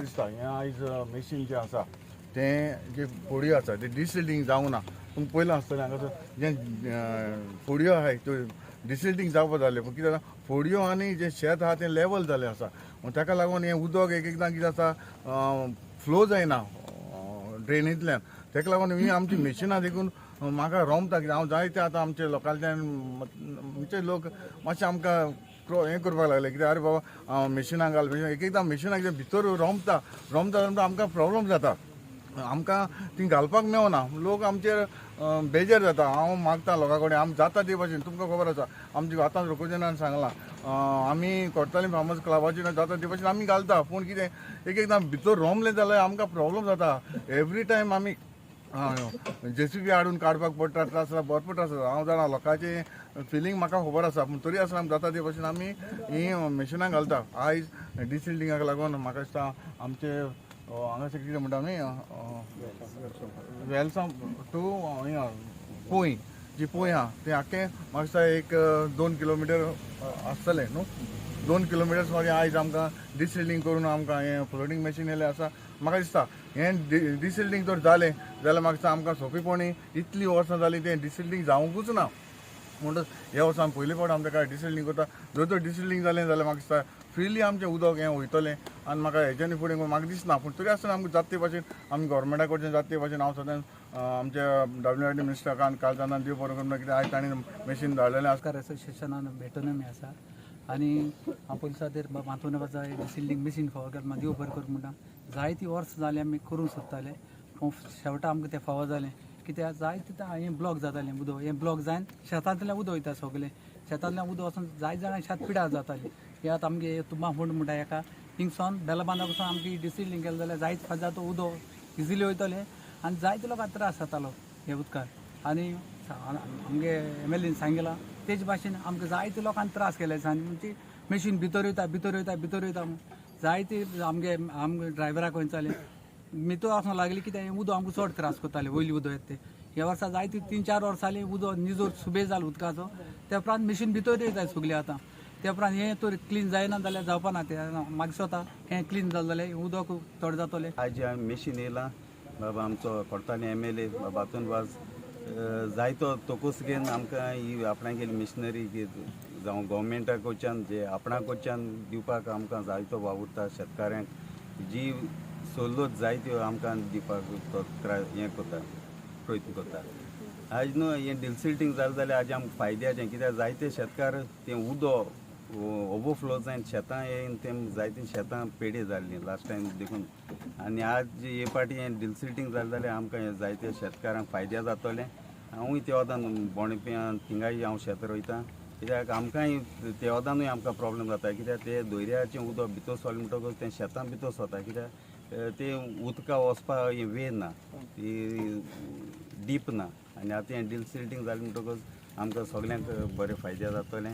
दिसता हें आयज मशीन जें आसा तें जे फोडयो आसा ते डिसिल्टींग जावंक ना. तुमी पयलां आसतलें हांगासर जें फोडयो आहाय त्यो डिसिल्टींग जावपा जालें, पूण कितें जाता, फोडयो आनी जें शेत आहा तें लेवल जालें आसा. ताका लागून हें उदक एक एकदां कितें आसा, फ्लो जायना ड्रेनींतल्यान. ताका लागून ही आमची मिशिनां देखून म्हाका रोमता, कित्याक हांव जायते आतां आमचे लोकांच्यान, म्हणजे लोक मातशें आमकां हें करपाक लागले, कित्याक आरे बाबा, मिशिनां घाल, मिशिनां. एक एकदां मिशिनां कितें भितर रोमता रोमता रोमता, आमकां प्रॉब्लम जाता, आमकां ती घालपाक मेवना. लोक आमचेर बेजार जाता. हांव मागता लोकां कडेन, आमी जाता ते भाशेन. तुमकां खबर आसा, आमची आतां रोकोजनान सांगलां, आमी कोरतालीम फार्मर्स क्लबाची जाता ते भाशेन आमी घालता. पूण कितें, एक एकदां भितर रोमलें जाल्यार आमकां प्रॉब्लम जाता. एवरी टायम आमी जेसीबी हाडून काडपाक पडटा. त्रास जाता, भरपूर त्रास जाता. हांव जाणा, लोकांचे फिलींग म्हाका खबर आसा, पूण तरी आसतना जाता ते भाशेन आमी ही मिशिनां घालता. आयज डिसिल्टिंगाक लागून म्हाका दिसता आमचे हांगासर कितें म्हणटा आमी, वेलसांव टू पोंय, जी पोंय आहा तें आख्खें म्हाका दिसता एक 2 किलोमिटर आसतलें न्हू, 2 किलोमिटर सुमार आयज आमकां डिसिल्टींग करून आमकां हें फ्लोटींग मॅशीन येयलें आसा. म्हाका दिसता हें डिसिल्टींग जर जालें जाल्यार म्हाका दिसता आमकां सोंपेपणी, इतलीं वर्सां जालीं तें डिसिल्टींग जावंकूच ना, म्हणटच ह्या वर्सा आमी पयले फावट आमच्या काय डिसिल्टींग करता. जर तर डिसिल्टींग जालें जाल्यार म्हाका दिसता फ्रिली आमचें उदक हें वयतलें आनी म्हाका हेज्यानी फुडें म्हाका दिसना. पूण तरी आसतना आमकां जाता ते भाशेन आमी गोवोरमेंटा कडच्यान जाता ते भाशेन, हांव सदांच आमच्या डब्ल्यू आर डी मिनिस्टराक आनी काल जाणा देव बरो करून, कितें आयज तांणी मशीन धाडलेलें आसा. शेतकार असोसिएशनान भेटून आमी आसा आनी हांव पयलीं खातीर मातोना डिसिल्टींग मिशीन फावो केलें. देव बरें करूं म्हणटा. जायतीं वर्सां जालीं आमी करूंक सोदताले, पूण शेवटा आमकां तें फावो जालें. कित्याक जायते हें ब्लॉक जातालें उदक, हें ब्लॉक जायन शेतांतल्यान उदक वयता सगलें. शेतांतल्यान उदक वचून जायते जाणां शेत पिड्यार जातालीं. हे आतां आमगे तुबा फोंड म्हणटा हेका, थिंगसोन बेलाबांदा वचून आमची डिसिल्टींग केलें जाल्यार जायत फाज जाता, उदक इजिली वयतलें आनी जायते लोकांक त्रास जातालो हे उदकाक. आनी आमगे एमएलएन सांगिलां तेज भाशेन आमकां जायते लोकांक त्रास केले आसा. आनी म्हणजे मशीन भितर वयता, भितर वयता, भितर वयता म्हूण जायते आमगे आमगे ड्रायव्हराक वयताले मितो आसूंक लागली, कित्याक उदक आमकां चड त्रास करताले, वयली उदक येता तें. ह्या वर्सा जायते 3-4 वर्सां जालीं उदक निजोर सुबे जालो उदकाचो. त्या उपरांत मशीन भितर वयता सगळें आतां. त्या उपरांत हें तर क्लीन जायना जाल्यार जावपाना तें. मागीर स्वता हें क्लीन जालें जाल्यार उदक थोडें जातलें. आज मेशीन येयलां बाबा, आमचो कोडताली एमएलए बाबा आंतोन वाज जायतो तोकूस घेवन आमकां ही आपणागेली मिशनरी जावं गोवमेंटा कडच्यान जे आपणा कडच्यान दिवपाक आमकां जायतो वावुरता. शेतकाऱ्यांक जी सवलत जाय त्यो आमकां दिवपाक तो हें करता, प्रयत्न करता. आज न्हू हें डिसिल्टींग जालें जाल्यार आज आमकां फायद्याचें, कित्याक जायते शेतकार तें उदक ओवरफ्लो जायन शेतां येयन तें जायतीं शेतां पेडे जाल्लीं लास्ट टायम देखून. आनी आज हे पाटी हें डिसिल्टींग जालें जाल्यार आमकां हें जायते शेतकारांक फायद्या जातलें. हांवूय त्या वतान बोणप्यां थिंगाय हांव शेत रोयतां, कित्याक आमकांय त्या वतानूय आमकां प्रॉब्लम जाता, कित्याक ते दर्याचें उदक भितर सरलें म्हणटकच तें शेतां भितर सरता, कित्याक तें उदका वचपाक हें वे ना, ती डीप ना. आनी आतां हें डिसिल्टींग जालें म्हणटकच आमकां सगल्यांक बरें फायदे जातलें.